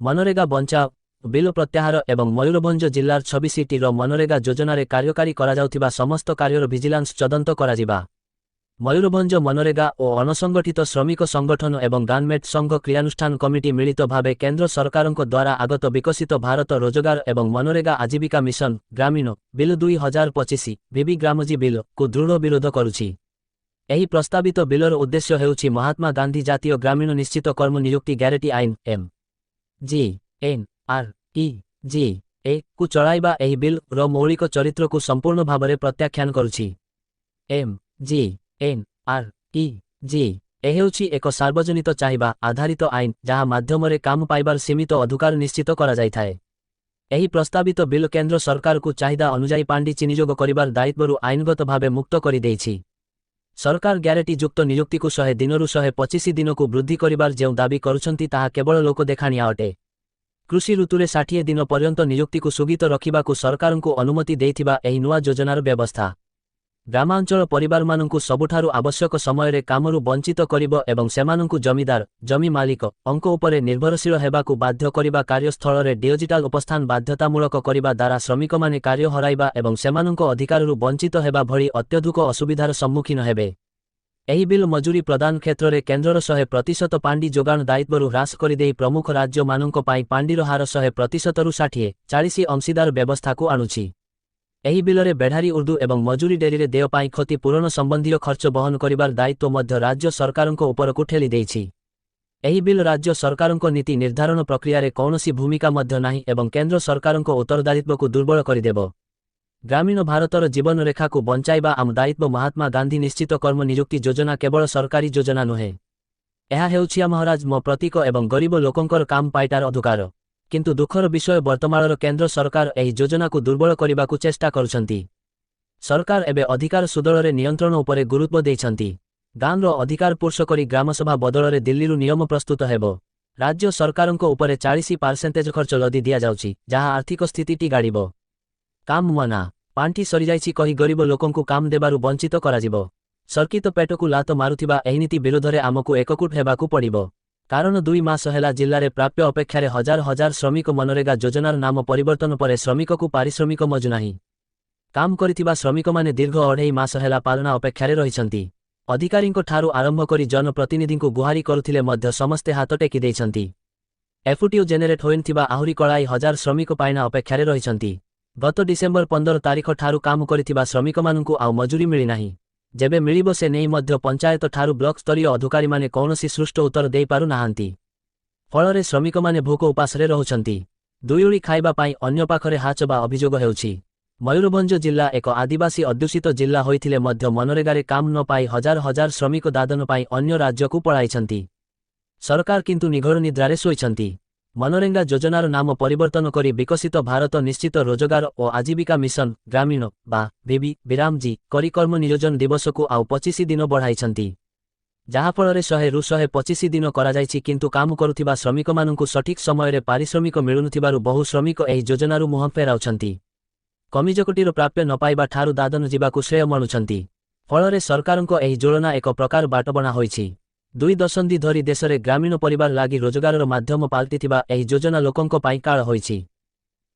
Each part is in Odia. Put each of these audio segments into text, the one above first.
ମନରେଗା ବଞ୍ଚାଅ, ବିଲ ପ୍ରତ୍ୟାହାର ଏବଂ ମୟୂରଭଞ୍ଜ ଜିଲ୍ଲାର 26ଟିର ମନରେଗା ଯୋଜନାରେ କାର୍ଯ୍ୟକାରୀ କରାଯାଉଥିବା ସମସ୍ତ କାର୍ଯ୍ୟର ଭିଜିଲାନ୍ସ ତଦନ୍ତ କରାଯିବା। ମୟୂରଭଞ୍ଜ ମନରେଗା ଓ ଅଣସଂଗଠିତ ଶ୍ରମିକ ସଂଗଠନ ଏବଂ ଗାର୍ମେଣ୍ଟ ସଂଘ କ୍ରିୟାନୁଷ୍ଠାନ କମିଟି ମିଳିତ ଭାବେ କେନ୍ଦ୍ର ସରକାରଙ୍କ ଦ୍ୱାରା ଆଗତ ବିକଶିତ ଭାରତ ରୋଜଗାର ଏବଂ ମନରେଗା ଆଜୀବିକା ମିଶନ ଗ୍ରାମୀଣ ବିଲ୍ 2025, ଭିବି ଗ୍ରାମଜୀ ବିଲ୍ କୁ ଦୃଢ଼ ବିରୋଧ କରୁଛି। ଏହି ପ୍ରସ୍ତାବିତ ବିଲର ଉଦ୍ଦେଶ୍ୟ ହେଉଛି ମହାତ୍ମା ଗାନ୍ଧୀ ଜାତୀୟ ଗ୍ରାମୀଣ ନିଶ୍ଚିତ କର୍ମ ନିଯୁକ୍ତି ଗ୍ୟାରେଣ୍ଟି ଆଇନ, M G N R E G ଏ କୁ ଚଳାଇବା। ଏହି ବିଲ୍ ର ମୌଳିକ ଚରିତ୍ରକୁ ସମ୍ପୂର୍ଣ୍ଣ ଭାବରେ ପ୍ରତ୍ୟାଖ୍ୟାନ କରୁଛି। M G N R E G ଏ ହେଉଛି ଏକ ସାର୍ବଜନୀନ ଚାହିଦା ଆଧାରିତ ଆଇନ, ଯାହା ମାଧ୍ୟମରେ କାମ ପାଇବାର ସୀମିତ ଅଧିକାର ନିଶ୍ଚିତ କରାଯାଇଥାଏ। ଏହି ପ୍ରସ୍ତାବିତ ବିଲ୍ କେନ୍ଦ୍ର ସରକାରକୁ ଚାହିଦା ଅନୁଯାୟୀ ପାଣ୍ଠି ବିନିଯୋଗ କରିବାର ଦାୟିତ୍ୱରୁ ଆଇନଗତ ଭାବେ ମୁକ୍ତ କରିଦେଇଛି। ସରକାର ଗ୍ୟାରେଣ୍ଟି ଯୁକ୍ତ ନିଯୁକ୍ତିକୁ 100 ଦିନରୁ 125 ଦିନକୁ ବୃଦ୍ଧି କରିବାର ଯେଉଁ ଦାବି କରୁଛନ୍ତି, ତାହା କେବଳ ଲୋକ ଦେଖାଣିଆ ଅଟେ। କୃଷି ଋତୁରେ 60 ଦିନ ପର୍ଯ୍ୟନ୍ତ ନିଯୁକ୍ତିକୁ ସ୍ଥଗିତ ରଖିବାକୁ ସରକାରଙ୍କୁ ଅନୁମତି ଦେଇଥିବା ଏହି ନୂଆ ଯୋଜନାର ବ୍ୟବସ୍ଥା ଗ୍ରାମାଞ୍ଚଳ ପରିବାରମାନଙ୍କୁ ସବୁଠାରୁ ଆବଶ୍ୟକ ସମୟରେ କାମରୁ ବଞ୍ଚିତ କରିବ ଏବଂ ସେମାନଙ୍କୁ ଜମିଦାର, ଜମି ମାଲିକ ଙ୍କ ଉପରେ ନିର୍ଭରଶୀଳ ହେବାକୁ ବାଧ୍ୟ କରିବା। କାର୍ଯ୍ୟସ୍ଥଳରେ ଡିଜିଟାଲ ଉପସ୍ଥାନ ବାଧ୍ୟତାମୂଳକ କରିବା ଦ୍ୱାରା ଶ୍ରମିକମାନେ କାର୍ଯ୍ୟ ହରାଇବା ଏବଂ ସେମାନଙ୍କ ଅଧିକାରରୁ ବଞ୍ଚିତ ହେବା ଭଳି ଅତ୍ୟଧିକ ଅସୁବିଧାର ସମ୍ମୁଖୀନ ହେବେ। ଏହି ବିଲ୍ ମଜୁରୀ ପ୍ରଦାନ କ୍ଷେତ୍ରରେ କେନ୍ଦ୍ରର 100% ପାଣ୍ଠି ଯୋଗାଣ ଦାୟିତ୍ୱରୁ ହ୍ରାସ କରିଦେଇ ପ୍ରମୁଖ ରାଜ୍ୟମାନଙ୍କ ପାଇଁ ପାଣ୍ଠିର ହାର 100%ରୁ 60-40 ଅଂଶୀଦାର ବ୍ୟବସ୍ଥାକୁ ଆଣୁଛି। ଏହି ବିଲରେ ବେଢ଼ାରି ଉର୍ଦ୍ଦୁ ଏବଂ ମଜୁରୀ ଡେରିରେ ଦେୟ ପାଇଁ କ୍ଷତି ପୂରଣ ସମ୍ବନ୍ଧୀୟ ଖର୍ଚ୍ଚ ବହନ କରିବାର ଦାୟିତ୍ୱ ମଧ୍ୟ ରାଜ୍ୟ ସରକାରଙ୍କ ଉପରକୁ ଠେଲି ଦେଇଛି। ଏହି ବିଲ୍ ରାଜ୍ୟ ସରକାରଙ୍କ ନୀତି ନିର୍ଦ୍ଧାରଣ ପ୍ରକ୍ରିୟାରେ କୌଣସି ଭୂମିକା ମଧ୍ୟ ନାହିଁ ଏବଂ କେନ୍ଦ୍ର ସରକାରଙ୍କ ଉତ୍ତରଦାୟିତ୍ୱକୁ ଦୁର୍ବଳ କରିଦେବ। ଗ୍ରାମୀଣ ଭାରତର ଜୀବନରେଖାକୁ ବଞ୍ଚାଇବା ଆମ ଦାୟିତ୍ୱ। ମହାତ୍ମା ଗାନ୍ଧୀ ନିଶ୍ଚିତ କର୍ମ ନିଯୁକ୍ତି ଯୋଜନା କେବଳ ସରକାରୀ ଯୋଜନା ନୁହେଁ, ଏହା ହେଉଛି ଆମ ରାଜମ ପ୍ରତୀକ ଏବଂ ଗରିବ ଲୋକଙ୍କର କାମ ପାଇବାର ଅଧିକାର। କିନ୍ତୁ ଦୁଃଖର ବିଷୟ, ବର୍ତ୍ତମାନର କେନ୍ଦ୍ର ସରକାର ଏହି ଯୋଜନାକୁ ଦୁର୍ବଳ କରିବାକୁ ଚେଷ୍ଟା କରୁଛନ୍ତି। ସରକାର ଏବେ ଅଧିକାର ସୁଦଳରେ ନିୟନ୍ତ୍ରଣ ଉପରେ ଗୁରୁତ୍ୱ ଦେଇଛନ୍ତି। ଗାଁର ଅଧିକାର ପୁରୁଷ କରି ଗ୍ରାମସଭା ବଦଳରେ ଦିଲ୍ଲୀରୁ ନିୟମ ପ୍ରସ୍ତୁତ ହେବ। ରାଜ୍ୟ ସରକାରଙ୍କ ଉପରେ 40% ଖର୍ଚ୍ଚ ଲଦି ଦିଆଯାଉଛି, ଯାହା ଆର୍ଥିକ ସ୍ଥିତିଟି ଗାଡ଼ିବ। କାମ ମନା, ପାଣ୍ଠି ସରିଯାଇଛି କହି ଗରିବ ଲୋକଙ୍କୁ କାମ ଦେବାରୁ ବଞ୍ଚିତ କରାଯିବ। ଶର୍କିତ ପେଟକୁ ଲାତ ମାରୁଥିବା ଏହି ନୀତି ବିରୋଧରେ ଆମକୁ ଏକଜୁଟ ହେବାକୁ ପଡ଼ିବ। କାରଣ 2 ମାସ ହେଲା ଜିଲ୍ଲାରେ ପ୍ରାପ୍ୟ ଅପେକ୍ଷାରେ ହଜାର ହଜାର ଶ୍ରମିକ। ମନରେଗା ଯୋଜନାର ନାମ ପରିବର୍ତ୍ତନ ପରେ ଶ୍ରମିକକୁ ପାରିଶ୍ରମିକ ମିଳୁନାହିଁ। କାମ କରିଥିବା ଶ୍ରମିକମାନେ ଦୀର୍ଘ ଅଢ଼େଇ ମାସ ହେଲା ପାଉଣା ଅପେକ୍ଷାରେ ରହିଛନ୍ତି। ଅଧିକାରୀଙ୍କ ଠାରୁ ଆରମ୍ଭ କରି ଜନପ୍ରତିନିଧିଙ୍କୁ ଗୁହାରି କରୁଥିଲେ ମଧ୍ୟ ସମସ୍ତେ ହାତ ଟେକି ଦେଇଛନ୍ତି। ଏଫଟିଓ ଜେନେରେଟ୍ ହୋଇନଥିବା ଆହୁରି 4000 ଶ୍ରମିକ ପାଉଣା ଅପେକ୍ଷାରେ ରହିଛନ୍ତି। ଗତ ଡିସେମ୍ବର 15 ତାରିଖ ଠାରୁ କାମ କରିଥିବା ଶ୍ରମିକମାନଙ୍କୁ ଆଉ ମଜୁରୀ ମିଳିନାହିଁ। ଯେବେ ମିଳିବ, ସେ ନେଇ ମଧ୍ୟ ପଞ୍ଚାୟତ ଠାରୁ ବ୍ଲକ ସ୍ତରୀୟ ଅଧିକାରୀମାନେ କୌଣସି ସୁଷ୍ଠୁ ଉତ୍ତର ଦେଇପାରୁ ନାହାନ୍ତି। ଫଳରେ ଶ୍ରମିକମାନେ ଭୋକ ଉପାସରେ ରହୁଛନ୍ତି। ଦୁଇଓଳି ଖାଇବା ପାଇଁ ଅନ୍ୟ ପାଖରେ ହାତ ଅଭିଯୋଗ ହେଉଛି। ମୟୂରଭଞ୍ଜ ଜିଲ୍ଲା ଏକ ଆଦିବାସୀ ଅଧ୍ୟୁଷିତ ଜିଲ୍ଲା ହୋଇଥିଲେ ମଧ୍ୟ ମନରେଗାରେ କାମ ନ ପାଇ ହଜାର ହଜାର ଶ୍ରମିକ ଦାଦନ ପାଇଁ ଅନ୍ୟ ରାଜ୍ୟକୁ ପଳାଇଛନ୍ତି। ସରକାର କିନ୍ତୁ ନିଘୋଡ଼ ନିଦ୍ରାରେ ଶୋଇଛନ୍ତି। ମନରେଗା ଯୋଜନାର ନାମ ପରିବର୍ତ୍ତନ କରି ବିକଶିତ ଭାରତ ନିଶ୍ଚିତ ରୋଜଗାର ଓ ଆଜୀବିକା ମିଶନ ଗ୍ରାମୀଣ ବା ଭିବି ବିରାମଜୀ କରି କର୍ମ ନିୟୋଜନ ଦିବସକୁ ଆଉ 25 ଦିନ ବଢ଼ାଇଛନ୍ତି, ଯାହାଫଳରେ 100ରୁ 125 ଦିନ କରାଯାଇଛି। କିନ୍ତୁ କାମ କରୁଥିବା ଶ୍ରମିକମାନଙ୍କୁ ସଠିକ୍ ସମୟରେ ପାରିଶ୍ରମିକ ମିଳୁନଥିବାରୁ ବହୁ ଶ୍ରମିକ ଏହି ଯୋଜନାରୁ ମୁହଁ ଫେରାଉଛନ୍ତି। କମିଜକଟିର ପ୍ରାପ୍ୟ ନ ପାଇବା ଠାରୁ ଦାଦନ ଯିବାକୁ ଶ୍ରେୟ ମଣୁଛନ୍ତି। ଫଳରେ ସରକାରଙ୍କ ଏହି ଯୋଜନା ଏକ ପ୍ରକାର ବାଟବଣା ହୋଇଛି। 2 ଦଶନ୍ଧି ଧରି ଦେଶରେ ଗ୍ରାମୀଣ ପରିବାର ଲାଗି ରୋଜଗାରର ମାଧ୍ୟମ ପାଲଟିଥିବା ଏହି ଯୋଜନା ଲୋକଙ୍କ ପାଇଁ କାଳ ହୋଇଛି।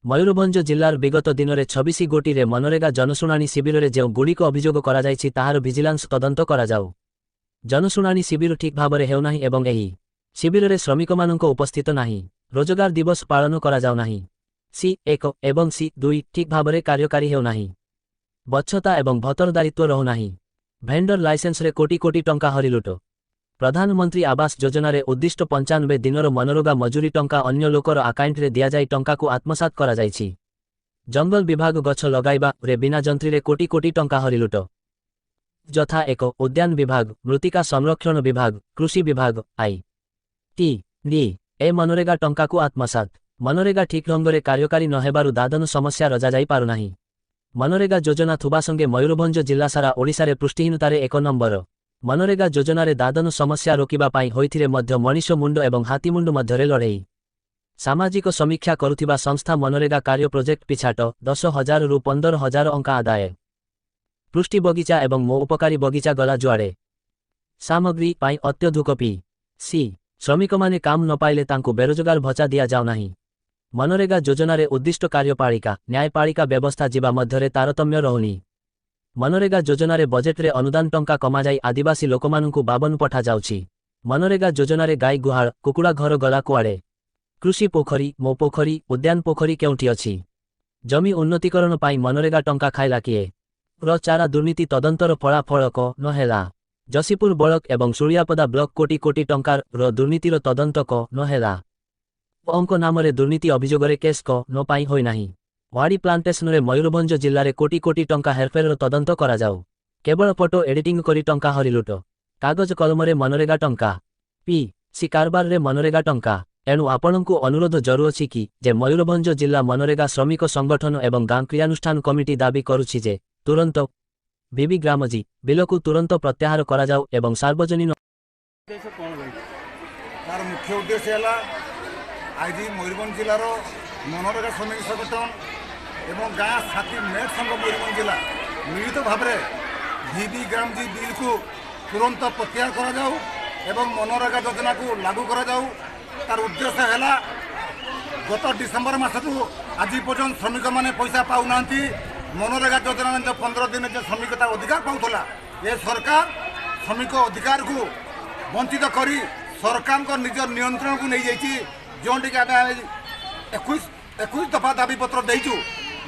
ମୟୂରଭଞ୍ଜ ଜିଲ୍ଲାର ବିଗତ ଦିନରେ 26 ଗୋଟିରେ ମନରେଗା ଜନଶୁଣାଣି ଶିବିରରେ ଯେଉଁ ଗୁଡ଼ିକ ଅଭିଯୋଗ କରାଯାଇଛି, ତାହାର ଭିଜିଲାନ୍ସ ତଦନ୍ତ କରାଯାଉ। ଜନଶୁଣାଣି ଶିବିର ଠିକ୍ ଭାବରେ ହେଉନାହିଁ ଏବଂ ଏହି ଶିବିରରେ ଶ୍ରମିକମାନଙ୍କ ଉପସ୍ଥିତ ନାହିଁ। ରୋଜଗାର ଦିବସ ପାଳନ କରାଯାଉନାହିଁ। ସି 1 ଏବଂ ସି 2 ଠିକ୍ ଭାବରେ କାର୍ଯ୍ୟକାରୀ ହେଉନାହିଁ। ସ୍ୱଚ୍ଛତା ଏବଂ ଉତ୍ତରଦାୟିତ୍ୱ ରହୁନାହିଁ। ଭେଣ୍ଡର ଲାଇସେନ୍ସରେ କୋଟି କୋଟି ଟଙ୍କା ହରିଲୁଟ। ପ୍ରଧାନମନ୍ତ୍ରୀ ଆବାସ ଯୋଜନାରେ ଉଦ୍ଦିଷ୍ଟ 95 ଦିନର ମନରେଗା ମଜୁରୀ ଟଙ୍କା ଅନ୍ୟ ଲୋକର ଆକାଉଣ୍ଟରେ ଦିଆଯାଇ ଟଙ୍କାକୁ ଆତ୍ମସାତ କରାଯାଇଛି। ଜଙ୍ଗଲ ବିଭାଗ ଗଛ ଲଗାଇବା ରେ ବିନା ଯନ୍ତ୍ରୀରେ କୋଟି କୋଟି ଟଙ୍କା ହରିଲୁଟ। ଯଥା ଏକ, ଉଦ୍ୟାନ ବିଭାଗ, ମୃତ୍ତିକା ସଂରକ୍ଷଣ ବିଭାଗ, କୃଷି ବିଭାଗ, I T D A MNREGA ଟଙ୍କାକୁ ଆତ୍ମସାତ। ମନରେଗା ଠିକ୍ ଢଙ୍ଗରେ କାର୍ଯ୍ୟକାରୀ ନ ହେବାରୁ ଦାଦନ ସମସ୍ୟା ରଜାଯାଇ ପାରୁନାହିଁ। ମନରେଗା ଯୋଜନା ଥିବା ସଙ୍ଗେ ମୟୂରଭଞ୍ଜ ଜିଲ୍ଲା ସାରା ଓଡ଼ିଶାରେ ପୃଷ୍ଟିହୀନତାରେ ଏକ ନମ୍ବର। ମନରେଗା ଯୋଜନାରେ ଦାଦନ ସମସ୍ୟା ରୋକିବା ପାଇଁ ହୋଇଥିଲେ ମଧ୍ୟ ମଣିଷ ମୁଣ୍ଡ ଏବଂ ହାତୀମୁଣ୍ଡ ମଧ୍ୟରେ ଲଢ଼େଇ। ସାମାଜିକ ସମୀକ୍ଷା କରୁଥିବା ସଂସ୍ଥା ମନରେଗା କାର୍ଯ୍ୟ ପ୍ରୋଜେକ୍ଟ ପିଛାଟ 10,000ରୁ 15,000 ଟଙ୍କା ଆଦାୟ। ପୃଷ୍ଟି ବଗିଚା ଏବଂ ମୋ ଉପକାରୀ ବଗିଚା ଗଲା ଯୁଆଡ଼େ। ସାମଗ୍ରୀ ପାଇଁ ଅତ୍ୟଧିକ ପି ସି ଶ୍ରମିକମାନେ କାମ ନ ପାଇଲେ ତାଙ୍କୁ ବେରୋଜଗାର ଭତ୍ତା ଦିଆଯାଉନାହିଁ। ମନରେଗା ଯୋଜନାରେ ଉଦ୍ଦିଷ୍ଟ କାର୍ଯ୍ୟପାଳିକା, ନ୍ୟାୟପାଳିକା ବ୍ୟବସ୍ଥା ଯିବା ମଧ୍ୟରେ ତାରତମ୍ୟ ରହୁନି। ମନରେଗା ଯୋଜନାରେ ବଜେଟରେ ଅନୁଦାନ ଟଙ୍କା କମାଯାଇ ଆଦିବାସୀ ଲୋକମାନଙ୍କୁ ବାବନ ପଠାଯାଉଛି। ମନରେଗା ଯୋଜନାରେ ଗାଈ ଗୁହାଳ, କୁକୁଡ଼ା ଘର ଗଲା କୁଆଡ଼େ? କୃଷି ପୋଖରୀ, ମୋ ପୋଖରୀ, ଉଦ୍ୟାନ ପୋଖରୀ କେଉଁଠି ଅଛି? ଜମି ଉନ୍ନତିକରଣ ପାଇଁ ମନରେଗା ଟଙ୍କା ଖାଇଲା କିଏ? ର ଚାରା ଦୁର୍ନୀତି ତଦନ୍ତର ଫଳାଫଳ ନ ହେଲା? ଯଶୀପୁର ବ୍ଲକ ଏବଂ ଶୁଳିଆପଦା ବ୍ଲକ କୋଟି କୋଟି ଟଙ୍କାର ଦୁର୍ନୀତିର ତଦନ୍ତ ନ ହେଲା? ଅଙ୍କ ନାମରେ ଦୁର୍ନୀତି ଅଭିଯୋଗରେ କେସ୍ ନ ପାଇଁ ହୋଇନାହିଁ? ୱାଡ଼ି ପ୍ଲାଣ୍ଟେସନରେ ମୟୂରଭଞ୍ଜ ଜିଲ୍ଲାରେ କୋଟି କୋଟି ଟଙ୍କା ହେରଫେରର ତଦନ୍ତ କରାଯାଉ। କେବଳ ଫଟୋ ଏଡିଟିଂ କରି ଟଙ୍କା ହରିଲୁଟ। କାଗଜ କଲମରେ ମନରେଗା ଟଙ୍କା, ପି ସି କାରବାରରେ ମନରେଗା ଟଙ୍କା। ଏଣୁ ଆପଣଙ୍କୁ ଅନୁରୋଧ ଜରୁଅଛି କି ଯେ ମୟୂରଭଞ୍ଜ ଜିଲ୍ଲା ମନରେଗା ଶ୍ରମିକ ସଂଗଠନ ଏବଂ ଗାଁ କ୍ରିୟାନୁଷ୍ଠାନ କମିଟି ଦାବି କରୁଛି ଯେ ତୁରନ୍ତ ବିବି ଗ୍ରାମଜୀ ବିଲକୁ ତୁରନ୍ତ ପ୍ରତ୍ୟାହାର କରାଯାଉ ଏବଂ ସାର୍ବଜନୀନ ଉଦ୍ଦେଶ୍ୟ କ'ଣ ରହିଛି? ତାର ମୁଖ୍ୟ ଉଦ୍ଦେଶ୍ୟ ହେଲା, ଆଜି ମୟୂରଭଞ୍ଜ ଜିଲ୍ଲାର ମନରେଗା ଶ୍ରମିକ ସଂଗଠନ ଏବଂ ଗାଁ ସାଥୀ ମେଟ୍ ସଂଘ ମୟୂରଭଞ୍ଜ ଜିଲ୍ଲା ମିଳିତ ଭାବରେ ଭିବି ଗ୍ରାମଜୀ ବିଲ୍କୁ ତୁରନ୍ତ ପ୍ରତ୍ୟାହାର କରାଯାଉ ଏବଂ ମନରେଗା ଯୋଜନାକୁ ଲାଗୁ କରାଯାଉ। ତାର ଉଦ୍ଦେଶ୍ୟ ହେଲା, ଗତ ଡିସେମ୍ବର ମାସଠୁ ଆଜି ପର୍ଯ୍ୟନ୍ତ ଶ୍ରମିକମାନେ ପଇସା ପାଉନାହାନ୍ତି। ମନରେଗା ଯୋଜନା ଯେଉଁ 15 ଦିନ ଯେଉଁ ଶ୍ରମିକ ତାର ଅଧିକାର ପାଉଥିଲା, ଏ ସରକାର ଶ୍ରମିକ ଅଧିକାରକୁ ବଞ୍ଚିତ କରି ସରକାରଙ୍କ ନିଜ ନିୟନ୍ତ୍ରଣକୁ ନେଇଯାଇଛି। ଯେଉଁଠିକି ଆମେ 21 ଦଫା ଦାବିପତ୍ର ଦେଇଛୁ।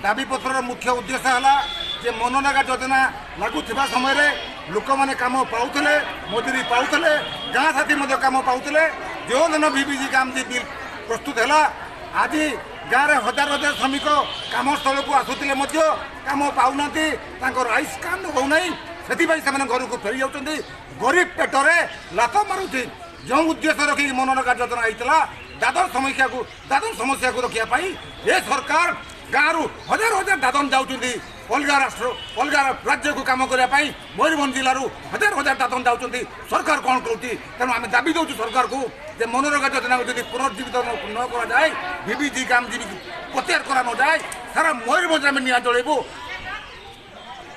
ଦାବିପତ୍ରର ମୁଖ୍ୟ ଉଦ୍ଦେଶ୍ୟ ହେଲା ଯେ ମନରେଗା ଯୋଜନା ଲାଗୁ ଥିବା ସମୟରେ ଲୋକମାନେ କାମ ପାଉଥିଲେ, ମଜୁରୀ ପାଉଥିଲେ, ଗାଁ ସାଥୀ ମଧ୍ୟ କାମ ପାଉଥିଲେ। ଯେଉଁଦିନ ଭିବିଜି ଗାମଜି ବିଲ୍ ପ୍ରସ୍ତୁତ ହେଲା, ଆଜି ଗାଁରେ ହଜାର ହଜାର ଶ୍ରମିକ କାମସ୍ଥଳକୁ ଆସୁଥିଲେ ମଧ୍ୟ କାମ ପାଉନାହାନ୍ତି। ତାଙ୍କର ରାଇସ୍ କାମ ହେଉନାହିଁ, ସେଥିପାଇଁ ସେମାନେ ଘରକୁ ଫେରି ଯାଉଛନ୍ତି। ଗରିବ ପେଟରେ ଲାତ ମାରୁଛି। ଯେଉଁ ଉଦ୍ଦେଶ୍ୟ ରଖିକି ମନରେଗା ଯୋଜନା ହେଇଥିଲା, ଦାଦନ ସମସ୍ୟାକୁ ରଖିବା ପାଇଁ, ଏ ସରକାର ଗାଁରୁ ହଜାର ହଜାର ଦାଦନ ଯାଉଛନ୍ତି ଅଲଗା ରାଷ୍ଟ୍ର, ଅଲଗା ରାଜ୍ୟକୁ କାମ କରିବା ପାଇଁ। ମୟୂରଭଞ୍ଜ ଜିଲ୍ଲାରୁ ହଜାର ହଜାର ଦାଦନ ଯାଉଛନ୍ତି। ସରକାର କ'ଣ କରୁଛି? ତେଣୁ ଆମେ ଦାବି ଦେଉଛୁ ସରକାରକୁ ଯେ ମନରେଗା ଯୋଜନାକୁ ଯଦି ପୁନର୍ଜୀବିତ ନ କରାଯାଏ, ଭିବିଜି କାମ ଯଦି ପ୍ରତ୍ୟାହାର କରା ନଯାଏ, ସାରା ମୟୂରଭଞ୍ଜରେ ଆମେ ନିଆଁ ଜଳେଇବୁ।